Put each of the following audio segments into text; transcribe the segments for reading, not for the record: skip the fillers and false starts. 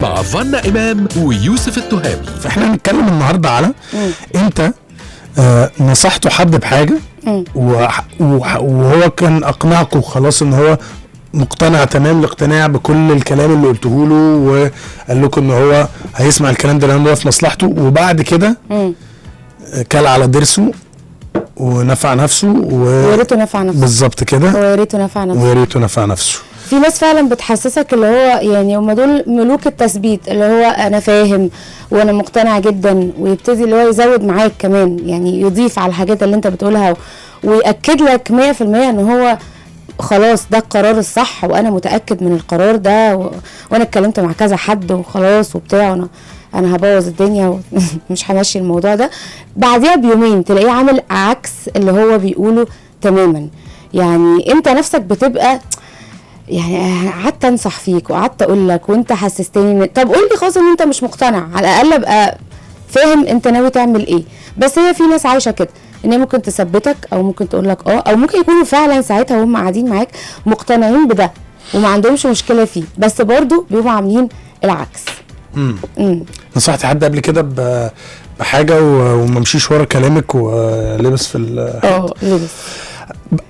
مع فانا إمام ويوسف التهامي. فاحنا هنتكلم النهارده على امتى نصحته حد بحاجة وهو كان اقنعكم خلاص ان هو مقتنع تمام الاقتناع بكل الكلام اللي قلته له، وقال لكم ان هو هيسمع الكلام ده لانه في مصلحته، وبعد كده كل على ضرسه ونفع نفسه، ويا ريته نفع نفسه. بالظبط كده، ويا ريته نفع نفسه، ويا ريته نفع نفسه. في ناس فعلا بتحسسك اللي هو يعني هم دول ملوك التثبيت، اللي هو انا فاهم وانا مقتنع جدا، ويبتدي اللي هو يزود معاك كمان، يعني يضيف على الحاجات اللي انت بتقولها ويأكد لك 100% ان هو خلاص ده القرار الصح وانا متأكد من القرار ده وانا اتكلمت مع كذا حد وخلاص وبتاع، وانا هبوظ الدنيا ومش همشي الموضوع ده. بعديها بيومين تلاقيه عامل عكس اللي هو بيقوله تماما. يعني انت نفسك بتبقى يعني قعدت انصح فيك وقعدت اقول لك وانت حسستني، طب قول لي خلاص ان انت مش مقتنع، على الاقل ابقى فاهم انت ناوي تعمل ايه. بس هي في ناس عايشه كده، ان هي ممكن تثبتك او ممكن تقول لك او ممكن يكونوا فعلا ساعتها وهم قاعدين معاك مقتنعين بده وما عندهمش مشكلة فيه، بس برضو بيبقوا عاملين العكس. نصحتي حد قبل كده بحاجة وما مشيش ورا كلامك ولبس في لبس؟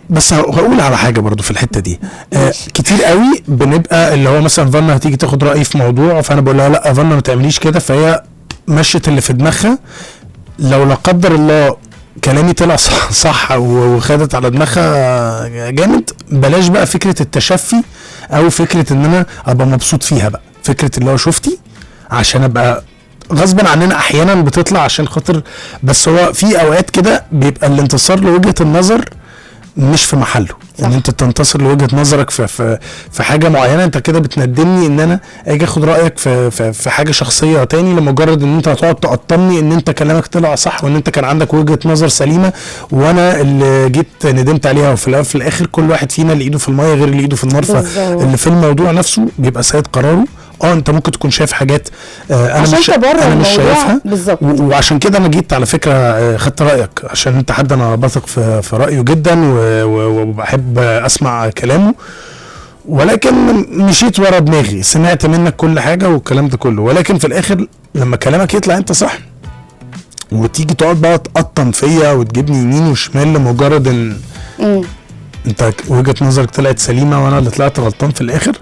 بس هقول على حاجة برضو في الحتة دي. كتير قوي بنبقى اللي هو مثلا فانا هتيجي تاخد رايي في موضوع، فانا بقول لها لا فانا ما تعمليش كده، فهي مشت اللي في دماغها. لو لا قدر الله كلامي طلع صح وخدت على دماغها جامد، بلاش بقى فكرة التشفي او فكرة ان انا ابقى مبسوط فيها بقى، فكرة اللي هو شفتي عشان ابقى غصبا عننا احيانا بتطلع عشان خاطر. بس هو في اوقات كده بيبقى الانتصار لوجهه النظر مش في محله، ان انت تنتصر لوجهه نظرك في في حاجة معينة، انت كده بتندمني ان انا اجي اخد رايك في في, في حاجة شخصية تاني، لمجرد ان انت هتقعد تقطمني ان انت كلامك طلع صح وان انت كان عندك وجهه نظر سليمة وانا اللي جيت ندمت عليها. وفي الاخر كل واحد فينا اللي ايده في المية غير اللي ايده في النار، فاللي في الموضوع نفسه بيبقى سيد قراره. انت ممكن تكون شايف حاجات انا مش شايفها وعشان كده انا جيت على فكرة خدت رايك، عشان انت حد انا بثق في رايه جدا وبحب اسمع كلامه، ولكن مشيت ورا دماغي، سمعت منك كل حاجة والكلام ده كله، ولكن في الاخر لما كلامك يطلع انت صح وتيجي تقعد بقى تقطم فيا وتجيبني يمين وشمال لمجرد ان انت وجهه نظرك طلعت سليمة وانا اللي طلعت غلطان في الاخر،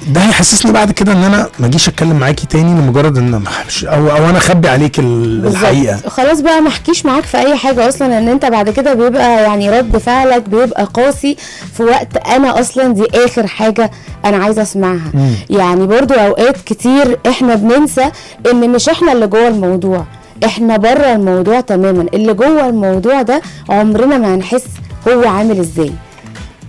ده هيحسسني بعد كده ان انا ما اجيش اتكلم معاكي تاني لمجرد ان او انا اخبي عليك الحقيقة. خلاص بقى ما احكيش معاك في اي حاجة اصلا، ان انت بعد كده بيبقى يعني رد فعلك بيبقى قاسي في وقت انا اصلا دي اخر حاجة انا عايزه اسمعها. يعني برضو اوقات كتير احنا بننسى ان مش احنا اللي جوه الموضوع، احنا بره الموضوع تماما. اللي جوه الموضوع ده عمرنا ما هنحس هو عامل ازاي،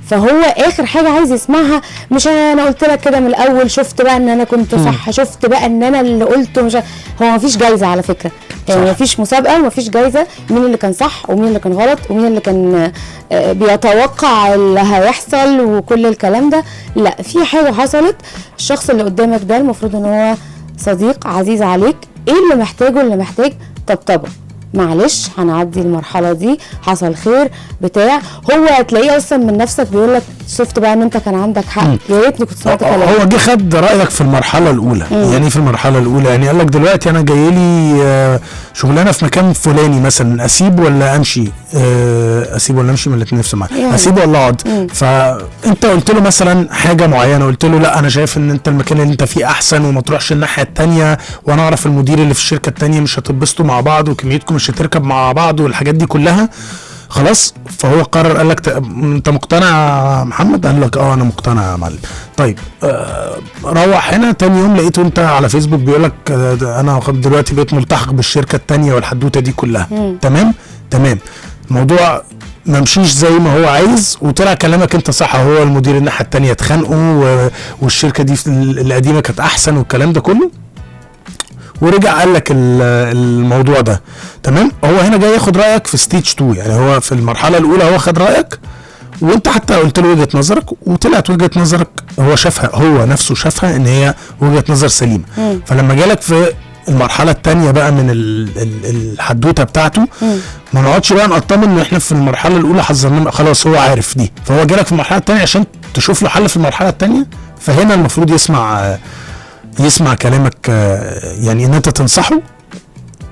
فهو اخر حاجة عايز يسمعها مش انا قلت لك كده من الاول، شفت بقى ان انا كنت صح، شفت بقى ان انا اللي قلته مش هو. مفيش جايزة على فكرة، يعني مفيش مسابقة ومفيش جايزة مين اللي كان صح ومين اللي كان غلط ومين اللي كان بيتوقع اللي هيحصل وكل الكلام ده. لا، في حاجة حصلت، الشخص اللي قدامك ده المفروض ان هو صديق عزيز عليك، ايه اللي محتاجه؟ اللي محتاج طبطبة، معلش هنعدي المرحلة دي، حصل خير بتاع. هو هتلاقيه اصلا من نفسك بيقول لك شفت بقى ان انت كان عندك حق، يا ريتني كنت سمعت كلامك. هو جه خد رايك في المرحلة الاولى. يعني في المرحلة الاولى يعني قال لك دلوقتي انا جاي لي شغلانة في مكان فلاني مثلا، اسيب ولا امشي؟ اسيب ولا امشي؟ من الاثنين نفس المعنى، يعني اسيب ولا اقعد؟ فانت قلت له مثلا حاجة معينة، قلت له لا انا شايف ان انت المكان اللي انت فيه احسن وما تروحش الناحية الثانية، وانا اعرف المدير اللي في الشركة الثانية مش هتتبسطوا مع بعض وكميتكم مش هتركب مع بعض والحاجات دي كلها. خلاص، فهو قرر قال لك انت مقتنع يا محمد؟ قال لك انا مقتنع يا معلم. طيب روح هنا تاني يوم لقيته انت على فيسبوك بيقول لك انا دلوقتي بقيت ملتحق بالشركة الثانية والحدوته دي كلها. تمام، الموضوع ما مشيش زي ما هو عايز وطلع كلامك انت صح، هو المدير الناحية الثانية اتخانقوا والشركة دي القديمة كانت احسن والكلام ده كله، ورجع قال لك الموضوع ده. تمام، هو هنا جاي ياخد رايك في stage 2، يعني هو في المرحلة الاولى هو خد رايك وانت حتى قلت له وجهه نظرك وطلعت وجهه نظرك هو شافها، هو نفسه شافها ان هي وجهه نظر سليمة. فلما جالك في المرحلة الثانية بقى من الحدوتة بتاعته، ما نقعدش بقى نقطمن ان احنا في المرحلة الاولى حذرناه، خلاص هو عارف دي، فهو جالك في المرحلة الثانية عشان تشوف له حل في المرحلة الثانية. فهنا المفروض يسمع يسمع كلامك، يعني ان انت تنصحه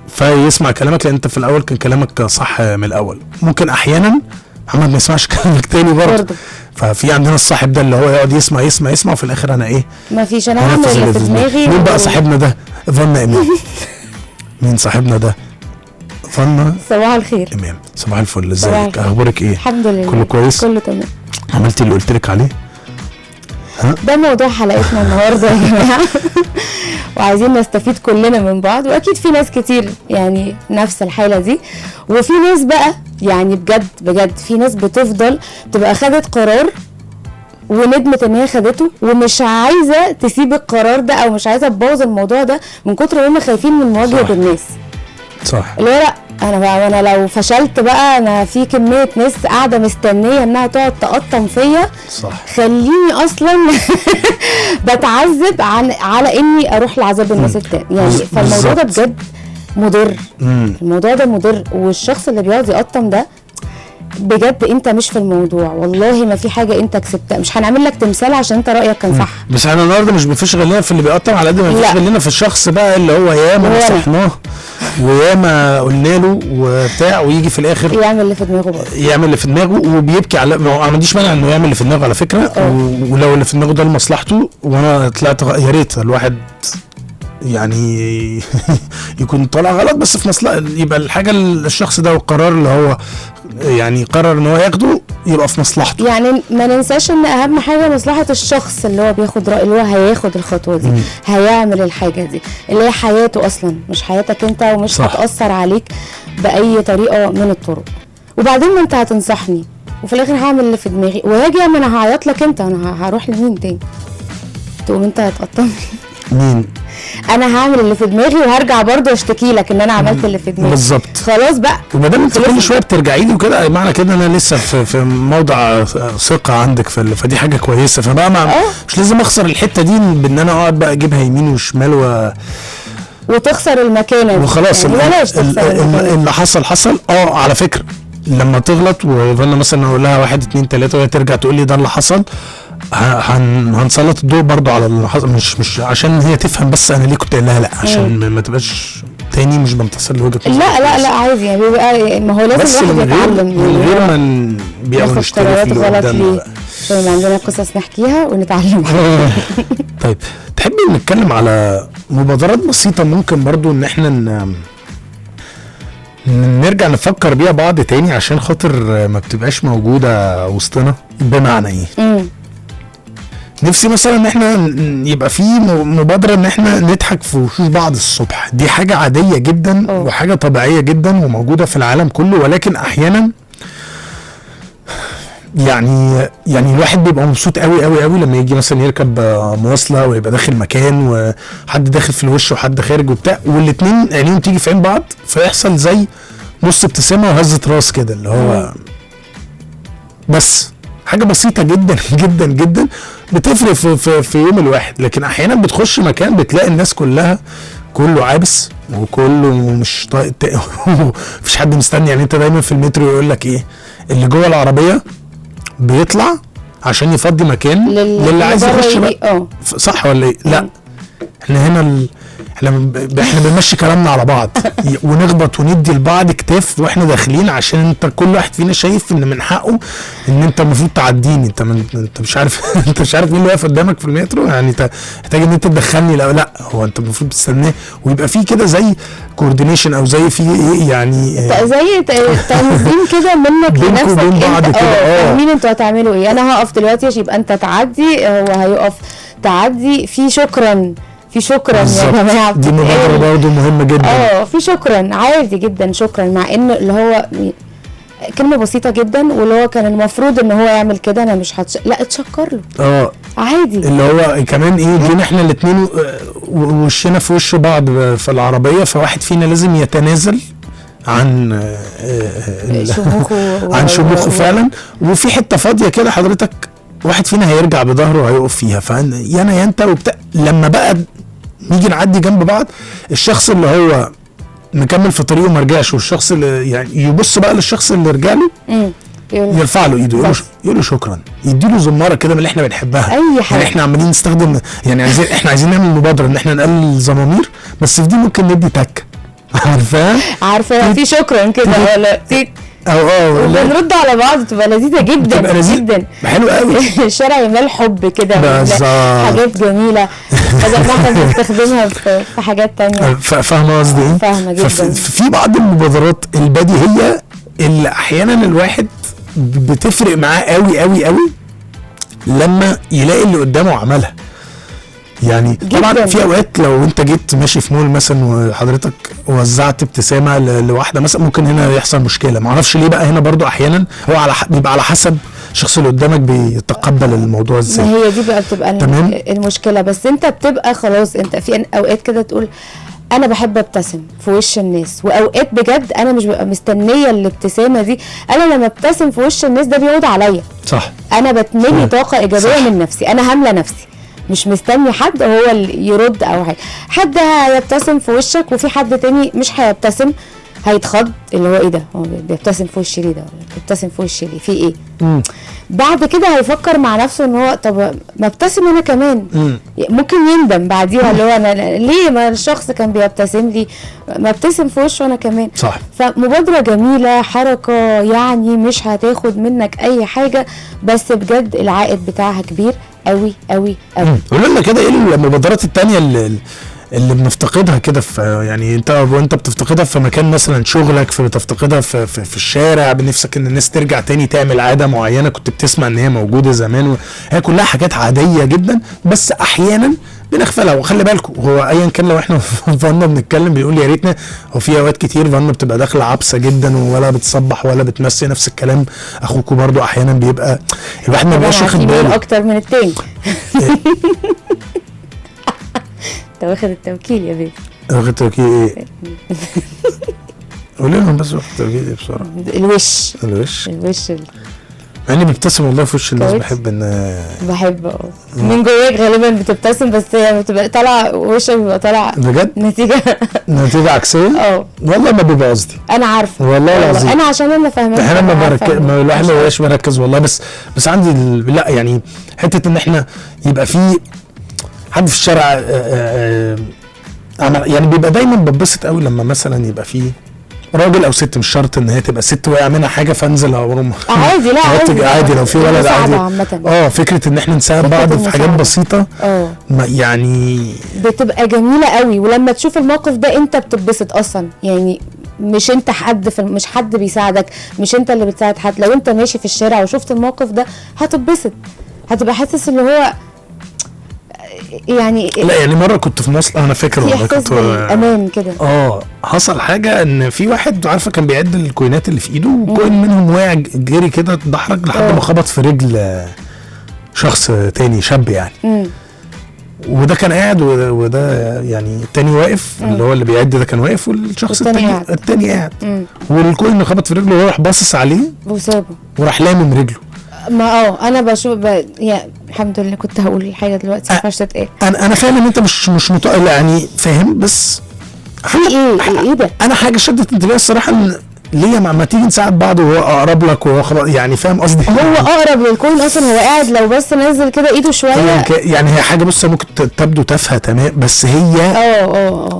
فيسمع كلامك، لان انت في الاول كان كلامك صح من الاول. ممكن احيانا محمد ما يسمعش كلامك تاني برضه. ففي عندنا الصاحب ده اللي هو يقعد يسمع يسمع يسمع، وفي الاخر انا ايه، ما فيش، انا هعمل اللي في دماغي. مين بقى صاحبنا ده؟ فنا امام. مين صاحبنا ده؟ فنا. صباح الخير. امام، صباح الفل، ازيك؟ اخبارك ايه؟ الحمد لله، كله كويس، كله تمام. عملتي اللي قلت لك عليه؟ ها؟ ده موضوع حلقتنا النهارده يا جماعة، وعايزين نستفيد كلنا من بعض، واكيد في ناس كتير يعني نفس الحالة دي، وفي ناس بقى يعني بجد بجد في ناس بتفضل تبقى خدت قرار وندمت ان هي خدته، ومش عايزه تسيب القرار ده او مش عايزه تبوظ الموضوع ده من كتر ما هم خايفين من مواجهة الناس. صح. اللي هو لا انا بقى، انا لو فشلت بقى انا في كمية ناس قاعدة مستنيه انها تقعد تقطم فيا. صح. خليني اصلا بتعذب على اني اروح لعذاب الناس التاني يعني. فالموضوع ده بجد مضر. الموضوع ده مضر، والشخص اللي بيقعد يقطم ده بجد انت مش في الموضوع، والله ما في حاجة انت كسبتها، مش هنعمل لك تمثال عشان انت رايك كان صح. بس احنا النهارده مش بنفش غلنا في اللي بيقطم على قد ما بنفش غلنا في الشخص بقى اللي هو ياما نصحناه وياما قلنا له وبتاع، ويجي في الاخر يعمل اللي في دماغه بقى. يعمل اللي في دماغه وبيبكي على، ما عنديش مانع انه يعمل اللي في دماغه على فكرة، ولو اللي في دماغه ده لمصلحته وانا طلعت يا ريت الواحد يعني يكون طالع غلط، بس في مصلحة، يبقى الحاجة الشخص ده والقرار اللي هو يعني قرر ان هو ياخده يبقى في مصلحته. يعني ما ننساش ان اهم حاجة مصلحة الشخص اللي هو بياخد رأي، اللي هو هياخد الخطوة دي، هيعمل الحاجة دي اللي هي حياته اصلا، مش حياتك انت، ومش صح. هتأثر عليك بأي طريقه من الطرق. وبعدين ما انت هتنصحني وفي الاخر هعمل اللي في دماغي، وهاجي اما انا هعيط لك انت، انا هروح لمين تاني؟ تقوم انت هتقطمني. مين؟ انا هعمل اللي في دماغي وهرجع برضه اشتكي لك ان انا عملت اللي في دماغي. بالظبط. خلاص بقى، وما دام انت كل شوية بترجعي لي وكده، معنى كده ان انا لسه في موضع ثقة عندك، فدي حاجة كويسة. فبقى مش لازم اخسر الحتة دي بان انا اقعد بقى اجيبها يمين وشمال وتخسر المكانة وخلاص. يعني اللي حصل حصل. على فكرة لما تغلط وفانا مثلا اقول لها 1 2 3 وهي ترجع تقول لي ده اللي حصل، هنسلط الضوء برضو على اللي حصل، مش عشان هي تفهم بس انا ليه كنت قايل لها لا، عشان ما تبقاش تاني مش بنتصل لوجهه نظري. لا لا لا عادي يعني، بيبقى ما هو لازم الواحد يتعلم من غير ما نبيع ونشتري في اللي قدامنا، عشان عندنا قصص نحكيها ونتعلمها. طيب تحبي نتكلم على مبادرات بسيطة ممكن برضو ان احنا نرجع نفكر بيها بعض تاني عشان خاطر ما بتبقاش موجودة وسطنا؟ بمعنى ايه؟ نفسي مثلا ان احنا يبقى في مبادرة ان احنا نضحك في وشوش بعض الصبح. دي حاجة عادية جدا وحاجة طبيعية جدا وموجودة في العالم كله، ولكن احيانا يعني الواحد بيبقى مبسوط قوي قوي قوي لما يجي مثلا يركب مواصلة ويبقى داخل مكان وحد داخل في الوش وحد خارج وبتاع، والاتنين عينيهم تيجي في عين بعض، فيحصل زي نص ابتسامة وهزة راس كده، اللي هو بس حاجة بسيطة جدا جدا جدا بتفرق في يوم الواحد. لكن احيانا بتخش مكان بتلاقي الناس كلها كله عابس وكله مش طايق، مفيش حد مستني. يعني انت دايما في المترو يقول لك ايه، اللي جوه العربية بيطلع عشان يفضي مكان للي عايز يخش بقى. صح ولا ايه؟ لا احنا هنا احنا بنمشي كلامنا على بعض ونخبط وندي لبعض كتاف واحنا داخلين، عشان انت كل واحد فينا شايف ان من حقه ان انت المفروض تعديني. انت انت مش عارف انت مش عارف مين اللي واقف قدامك في المترو، يعني انت محتاج ان انت تدخلني. لا هو انت المفروض تستناه، ويبقى في كده زي coordination او زي في ايه يعني زي تنظيم كده منك لنفسك وبين بعض كده. فاهمين انتوا هتعملوا ايه، انا هقف دلوقتي يبقى انت تعدي، هو هيقف تعدي، في شكرا، في شكرا يا جماعة. دي مبادرة برضه مهمة جدا. في شكرا عادي جدا، شكرا، مع انه اللي هو كلمة بسيطة جدا، واللي هو كان المفروض ان هو يعمل كده، انا مش لا اتشكر له. عادي. اللي هو كمان ايه، جينا احنا الاثنين وشنا في وش بعض في العربية، فواحد فينا لازم يتنازل عن شموخه عن شموخه فعلا، وفي حتة فاضية كده حضرتك واحد فينا هيرجع بظهره وهيقف فيها، فيا انا يا انت وبتاع. لما بقى نيجي نعدي جنب بعض، الشخص اللي هو مكمل في طريقه ما رجعش، والشخص اللي يعني يبص بقى للشخص اللي رجع له يرفع له ايده، يقول له شكرا، يديله زماره كده من اللي احنا بنحبها. اي حاجة يعني احنا عمالين نستخدم، يعني عايزين، احنا عايزين نعمل مبادرة ان احنا نقلل الزمامير، بس في دي ممكن ندي تكه. عارفه عارفه في شكرا كده ولا تيك او وبنرد على بعض، تبقى لذيذة جدا، تبقى لذيذ جدا، حلو قوي. الشارع يمال حب كده، حاجات جميلة بدل ما احنا بنستخدمها في حاجات تانية. فاهمه قصدي ايه؟ فاهمه جدا. في بعض المبادرات البديهيه اللي احيانا الواحد بتفرق معاه قوي قوي قوي لما يلاقي اللي قدامه عملها. يعني طبعا في اوقات لو انت جيت ماشي في مول مثلا وحضرتك وزعت ابتسامة لواحدة مثلا، ممكن هنا يحصل مشكلة، ما اعرفش ليه بقى. هنا برضو احيانا هو على بيبقى على حسب الشخص اللي قدامك بيتقبل الموضوع ازاي. ما هي دي بقى بتبقى المشكلة. بس انت بتبقى خلاص، انت في اوقات كده تقول انا بحب ابتسم في وش الناس، واوقات بجد انا مش ببقى مستنيه الابتسامة دي. انا لما ابتسم في وش الناس ده بيعود عليا، صح، انا بتملي طاقة ايجابية من نفسي، انا هامله نفسي، مش مستني حد هو اللي يرد او حاجة. حد هيبتسم في وشك وفي حد تاني مش هيبتسم، هيتخض اللي هو ايه ده، هو بيبتسم في وشي ليه ده، بيبتسم في وشي ليه، في ايه؟ بعد كده هيفكر مع نفسه ان هو طب ما ابتسم انا كمان. ممكن يندم بعديها اللي هو انا ليه ما الشخص كان بيبتسم لي، ما ابتسم في وشه انا كمان. صح. فمبادره جميلة، حركة يعني مش هتاخد منك اي حاجة، بس بجد العائد بتاعها كبير قوي قوي قوي. قول لنا كده ايه المبادرات التانية اللي بنفتقدها كده في، يعني انت وانت بتفتقدها في مكان مثلا شغلك، في بتفتقدها في, في, في الشارع، بنفسك ان الناس ترجع تاني تعمل عادة معينة كنت بتسمع ان هي موجودة زمان هي كلها حاجات عادية جدا بس احيانا بنغفلها. وخلي بالكم هو ايا كان لو احنا فانا بنتكلم بنقول يا ريتنا، هو في اوقات كتير فانا بتبقى داخله عبسة جدا ولا بتصبح ولا بتمسي، نفس الكلام اخوكم برضو احيانا بيبقى الواحد ما بيبقاش واخد باله اكتر من التاني. انت واخد التوكيل يا بيه. واخد التوكيل ايه؟ قولي لهم بس واخد التوكيل ايه بسرعة. الوش الوش الوش، مع اني ببتسم والله في وش الناس، بحب ان بحب من جواك غالبا بتبتسم، بس هي بتبقى طالعه وشك بيبقى طالع بجد نتيجة عكسية. والله ما بيبقى قصدي، انا عارفه والله العظيم، انا عشان انا فاهمه احنا ما الواحد ما بيبقاش مركز والله، بس عندي لا يعني حتة ان احنا يبقى في حد في الشارع يعني بيبقى دايما بتبسط قوي لما مثلا يبقى في راجل او ست، مش شرط ان هي تبقى ست وقع منها حاجة فانزل اقوم عادي، لا عادي عادي لو في ولد عادي. فكرة ان احنا نساعد بعض في حاجات بسيطة يعني بتبقى جميلة قوي. ولما تشوف الموقف ده انت بتتبسط اصلا، يعني مش انت حد مش حد بيساعدك، مش انت اللي بتساعد حد. لو انت ماشي في الشارع وشفت الموقف ده هتتبسط، هتبقى حاسس اللي هو يعني لا. يعني مرة كنت في مصر انا فاكر والله كنت امان كده، حصل حاجة ان في واحد عارفه كان بيعد الكوينات اللي في ايده، و coin منهم وقع جري كده اتدحرج لحد ما خبط في رجل شخص تاني شاب يعني. وده كان قاعد وده يعني التاني واقف، اللي هو اللي بيعد ده كان واقف، والشخص التاني قاعد، وال coin اللي خبط في رجله هو راح باصص عليه وسابه وراح لامم رجله. ما انا بشوف يعني الحمد لله كنت هقول حاجة دلوقتي ما ينفعش تتقال. انا فاهم ان انت مش يعني فاهم، بس ايه ده؟ انا حاجة شدت انتباهي الصراحة، ان ليه ما تيجي نساعد بعض وهو اقرب لك وهو يعني فاهم قصدي، هو اقرب لل coin اصلا، هو قاعد لو بس نزل كده ايده شوية يعني هي حاجة بص ممكن تبدو تافهة تمام، بس هي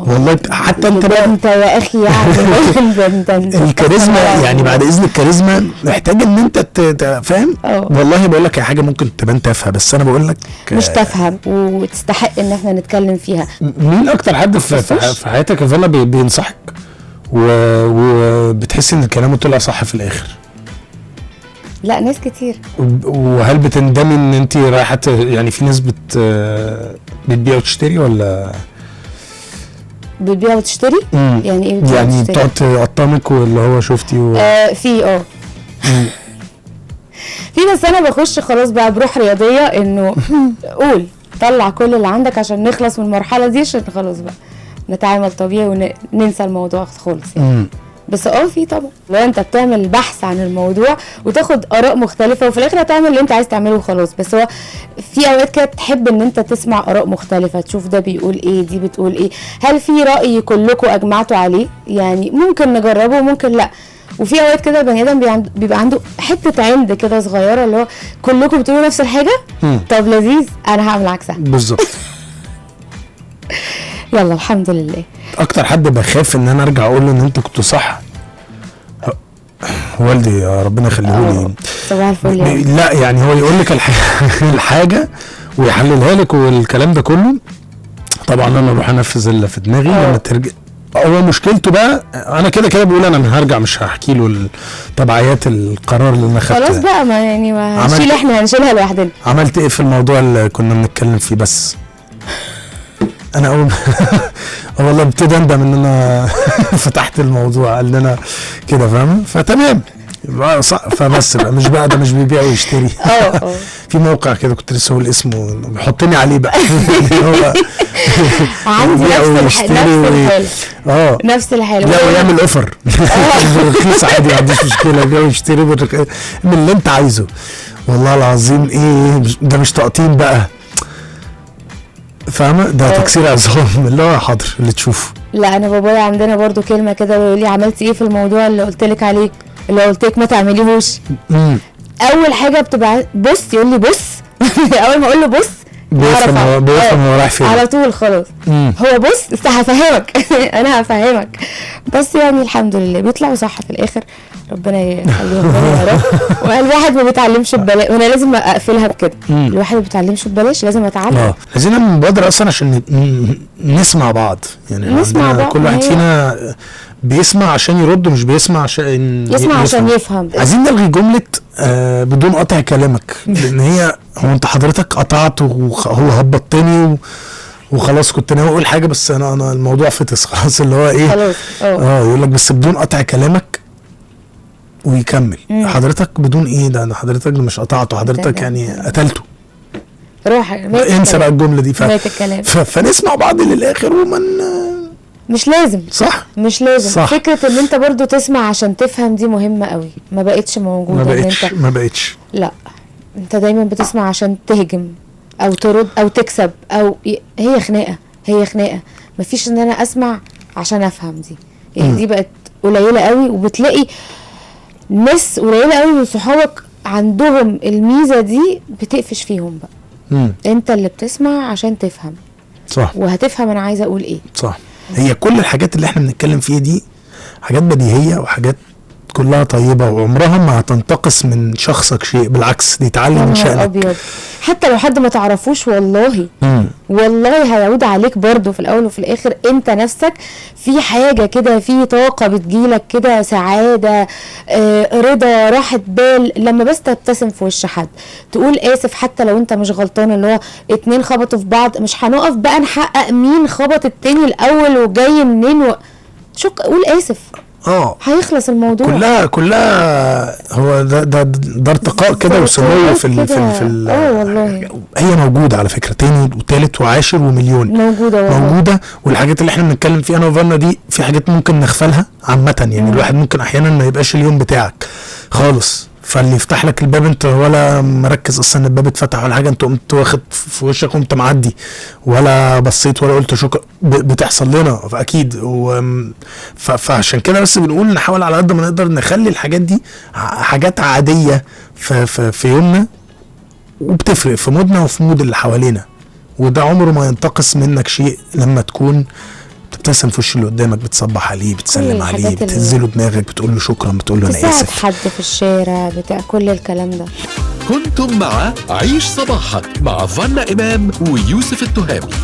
والله حتى انت بقى انت يا اخي يعني الكاريزما يعني بعد اذن الكاريزما محتاج ان انت فاهم. والله بقول لك هي حاجة ممكن تبان تافهة، بس انا بقول لك مش تافهة وتستحق ان احنا نتكلم فيها. مين اكتر حد في حياتك يا فلا بينصحك وبتحس ان كلامه طلع صح في الاخر؟ لا ناس كتير. وهل بتندمي ان انت رايحة يعني في ناس بتبيع وتشتري ولا بتبيع وتشتري؟ يعني ايه بتبيع يعني بتقعد تقطمك واللي هو شفتي في في، بس انا بخش خلاص بقى بروح رياضية انه قول طلع كل اللي عندك عشان نخلص من المرحلة دي، عشان خلاص بقى نتعامل طبيعي وننسى الموضوع خالص يعني. بس في طبعا لو انت بتعمل بحث عن الموضوع وتاخد اراء مختلفة وفي الاخر هتعمل اللي انت عايز تعمله وخلاص. بس هو في اوقات كده تحب ان انت تسمع اراء مختلفة، تشوف ده بيقول ايه، دي بتقول ايه، هل في راي كلكم اجمعتوا عليه؟ يعني ممكن نجربه وممكن لا. وفي اوقات كده البني ادم بيبقى عنده حتة عند كده صغيرة، اللي هو كلكم بتقولوا نفس الحاجة، طب لذيذ انا هعمل عكسها بالظبط. يلا الحمد لله. اكتر حد بخاف ان انا ارجع اقول له ان انت كنت صح والدي، يا ربنا يخليه لي. صباح الفل. لا يعني هو يقول لك الحاجة ويحللها لك والكلام ده كله، طبعا انا اروح انفذ اللي في دماغي. لما ترجع هو مشكلته بقى، انا كده كده بقول انا هرجع مش هحكي له تبعيات القرار اللي انا خدته خلاص بقى، ما يعني ما هنشيل، احنا هنشيلها لوحدنا. عملت ايه في الموضوع اللي كنا بنتكلم فيه؟ بس انا اول والله ابتدي اندم ان انا فتحت الموضوع ان انا كده، فاهمه؟ فتمام، فبس بقى مش بقى ده مش بيبيع ويشتري. في موقع كده كنت لسه هقول اسمه، بيحطني عليه بقى. هو عندي نفس الحالة. نفس الحالة. لا ويعمل offer رخيص عادي، ما عنديش مشكلة، بيع ويشتري من اللي انت عايزه. والله العظيم ايه ده، مش تقطيم بقى، فاهمه؟ ده تكسير عظام اللي هو حاضر اللي تشوفه. لا انا بابايا عندنا برضو كلمة كده بيقول لي عملتي ايه في الموضوع اللي قلت لك عليه، اللي قلت لك ما تعمليهوش. اول حاجة بتبقى بص، يقول لي بص. اول ما اقول له بص بيفهم هو رايح فين على طول، خلاص. هو بص هفهمك. انا هفهمك بس، يعني الحمد لله بيطلعوا صح في الاخر، ربنا يخليهم يا رب. والواحد ما بيتعلمش ببلاش، وانا لازم اقفلها بكده، الواحد ما بيتعلمش ببلاش، لازم اتعلم. عايزين نعمل مبادرة اصلا عشان نسمع بعض، يعني نسمع بعض. كل واحد فينا بيسمع عشان يرد، مش بيسمع عشان يسمع عشان يفهم. عايزين نلغي جملة بدون قطع كلامك، لان هي هو انت حضرتك قطعت وهو هبطتني وخلاص، كنت ناوي اقول حاجة بس انا الموضوع فطس خلاص، اللي هو ايه خلاص. يقول لك بس بدون قطع كلامك ويكمل. حضرتك بدون ايه ده؟ انا حضرتك مش قطعته، حضرتك يعني قتلته. روح انسى بقى الجملة دي. فنسمع بعض للاخر ومن مش لازم. صح، مش لازم. صح. فكرة ان انت برضو تسمع عشان تفهم دي مهمة قوي، ما بقتش موجودة. ما بقتش. لا انت دايما بتسمع عشان تهجم او ترد او تكسب، او هي خناقه، هي خناقه. مفيش ان انا اسمع عشان افهم دي، يعني دي بقت قليله قوي. وبتلاقي ناس قليله قوي من صحابك عندهم الميزة دي، بتقفش فيهم بقى. انت اللي بتسمع عشان تفهم. صح، وهتفهم انا عايزه اقول ايه. صح. هي كل الحاجات اللي احنا بنتكلم فيها دي حاجات بديهية وحاجات كلها طيبة، وعمرها ما هتنتقص من شخصك شيء، بالعكس دي تعلي من شأنك. أبيض. حتى لو حد ما تعرفوش والله والله هيعود عليك برضو في الأول وفي الآخر. انت نفسك في حاجة كده، في طاقة بتجيلك كده، سعادة، رضا، راحة بال، لما بس تبتسم في وش حد، تقول آسف حتى لو انت مش غلطان. اللي هو اتنين خبطوا في بعض، مش هنقف بقى نحقق مين خبط التاني الأول وجاي منين شك، قول آسف، هيخلص الموضوع. كلها هو ده ارتقاء كده وسمو في ال في ال والله هي موجودة على فكرة، تاني وتالت وعاشر ومليون موجودة والله. موجودة. والحاجات اللي احنا بنتكلم فيها انا وفانا دي في حاجات ممكن نغفلها عامة، يعني الواحد ممكن احيانا ما يبقاش اليوم بتاعك خالص، فاللي يفتح لك الباب انت ولا مركز اصلا الباب اتفتح ولا حاجة، انت قمت واخد في وشك وقمت معدي، ولا بصيت ولا قلت شكرا. بتحصل لنا اكيد. فعشان كده بس بنقول نحاول على قد ما نقدر نخلي الحاجات دي حاجات عادية في يومنا، وبتفرق في مودنا وفي مود اللي حوالينا. وده عمره ما ينتقص منك شيء لما تكون بتبتسم في وش اللي قدامك، بتصبح عليه، بتسلم عليه، بتنزله دماغك، بتقول له شكرا، بتقول له انا اسف، تساعد حد في الشارع، بتاع كل الكلام ده. كنتم مع عيش صباحك مع فانا إمام ويوسف التهامي.